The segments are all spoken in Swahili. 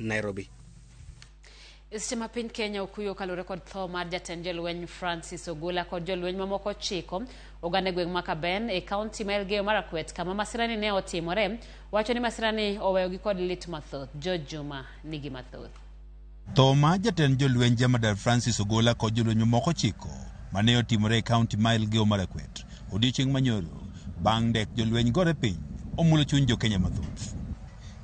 Nairobi. E seche ma piny Kenya okuyo kaluwore kod tho mar jatend jolweny Francis Ogola kod jolweny mamoko 9, oganda e gweng' ma Kaben e kaunti ma Elgeyo Marakwet kama masirani ne otimore, wacho ni masirani oweyogi kod lit mathoth. George Juma nigi mathoth. Tho mar jatend jolweny Jemadar Francis Ogola kod jolweny mamoko 9 mane otimore e kaunti ma Elgeyo Marakwet odiechieng' manyoro bang' ndek jolweny gore piny omulo chuny jo-Kenya mathoth.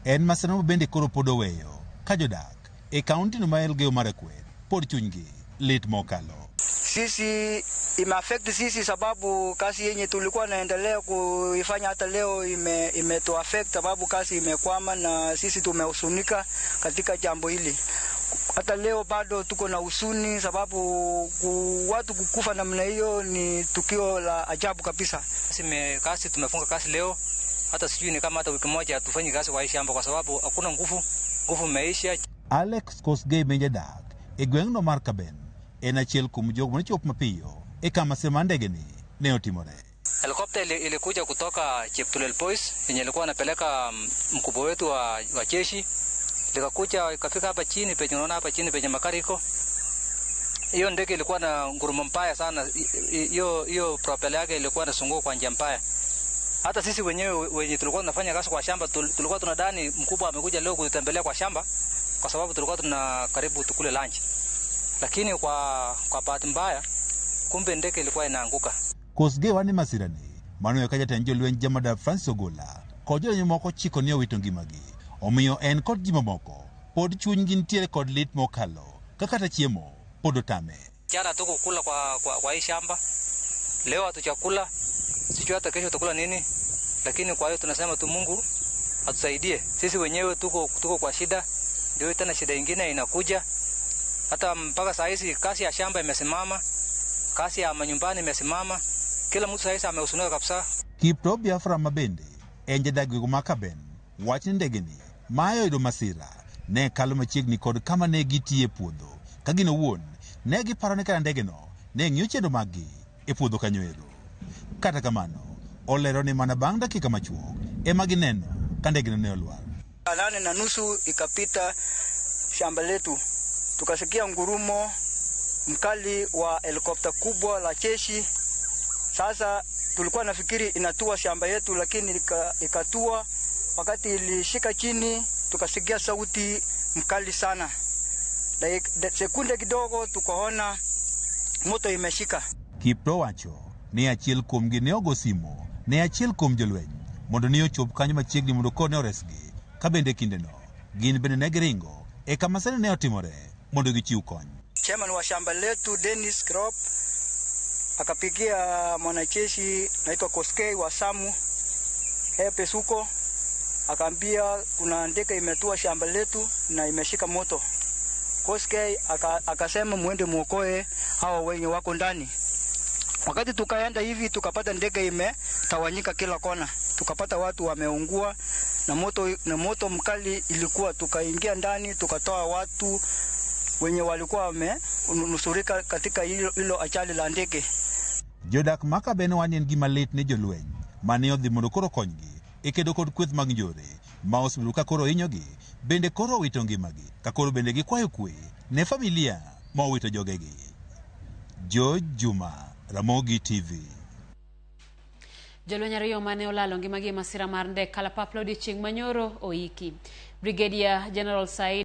En masira ma bende koro pod oweyo ka jodak e kaunti no ma Elgeyo Marakwet pod chunygi lit mokalo. Sisi imeaffect sisi sababu kazi yenye tulikuwa naendelea kuifanya hata leo imetu affect sababu kazi imekwama na sisi tumehuzunika katika jambo hili. Hata leo bado tuko na huzuni sababu watu kukufa namna hiyo ni tukio la ajabu kabisa. Kazi tumefunga kazi leo, hata sijui ni kama hata wiki moja hatufanyi kazi kwa hii shamba kwa sababu hakuna nguvu, nguvu imeisha. Alex Kosgei ma jadak e gweng'no mar Kaben en achiel kuom jogo mane chopo mapiyo e kama masira mar ndege ni ne otimore. Helikopta ilikuja kutoka Cheptulel Boys yenye ilikuwa inapeleka mkubwa wetu wa jeshi, likakuja ikafika hapa chini penye unaona hapa chini penye makari iko. Hiyo ndege ilikuwa na ngurumo mbaya sana, hiyo propeller yake ilikuwa inazunguka kwa njia mbaya. Hata sisi wenyewe wenye tulikuwa tunafanya kazi kwa shamba tulikuwa tunadhani mkubwa amekuja leo kutembelea kwa shamba kwa sababu tulikuwa tuna karibu tukule lunch. Lakini kwa bahati mbaya kumbe ndege ilikuwa inaanguka. Kosgei wane masirani mano ka jatend jolweny Jemadar Francis Ogola kod jolweny moko 9 ne owito ngimagi. Omiyo en kod ji mamoko pod chunygi nitiere kod lit mokalo ka kata chiemo pod otame. Jana tukukula kwa hii shamba, leo hatuchakula, sijui hata kesho tutakula nini, lakini kwa hiyo tunasema tu Mungu atusaidie. Sisi wenyewe tuko kwa shida, ndio tena shida ingine inakuja. Hata mpaka saa hizi kazi ya shamba imesimama, kazi ya manyumbani imesimama, kila mtu saa hizi amehuzunika kabisa. Kipto Biafra mabende en jadak gweng' ma Kaben wach ni ndege ni ma oyudo masira ne kalo machiegni kod kama ne gitiye puodho ka gin owuon ne giparo ni kara ndege no ne ng'iyo chenro mag-gi e puodho kanyo ero. Kata kamano, olero ni mana bang' dakika machuok ema gineno ka ndege no ne olwar. 8:30 ikapita shamba letu, tukasikia ngurumo mkali wa helikopta kubwa la jeshi. Sasa tulikuwa nafikiri inatua shamba yetu, lakini ikatua. Wakati ilishika chini tukasikia sauti mkali sana. Sekunde kidogo tukaona moto imeshika. Kipto wacho ni achiel kuomgi ne ogo simo ne achiel kuom jolweny mondo ne ochop kanyo machiegni mondo kone oresgi, ka bende kindeno gin bende ne giringo e kama masira ne otimore mondo gichiw kony. Chairman wa shamba letu Dennis Krop akapigia mwanajeshi naitwa Koskei wa Samu Hepe Suko, akaambia kuna ndege imetua shamba letu na imeshika moto. Koskei akasema muende muokoe hao wenye wako ndani. Wakati tukaenda hivi tukapata ndege imetawanyika kila kona, tukapata watu wameungua na moto mkali ilikuwa. Tukaingia ndani tukatoa watu wenye walikuwa wamenusurika katika hilo ajali la ndege. Jodak ma Kaben wacho ni en gima lit ne jolweny mane odhi mondo koro konygi e kedo kod kweth mag njore ma osebedo ka koro hinyogi bende koro owito ngimagi ka koro bende gikwayo kwe ne familia ma owito jogegi. George Juma, Ramogi TV. Jolweny 2 mane olalo ngimagi e masira mar ndek kalapapla odiechieng' manyoro oiki. Brigadier General Said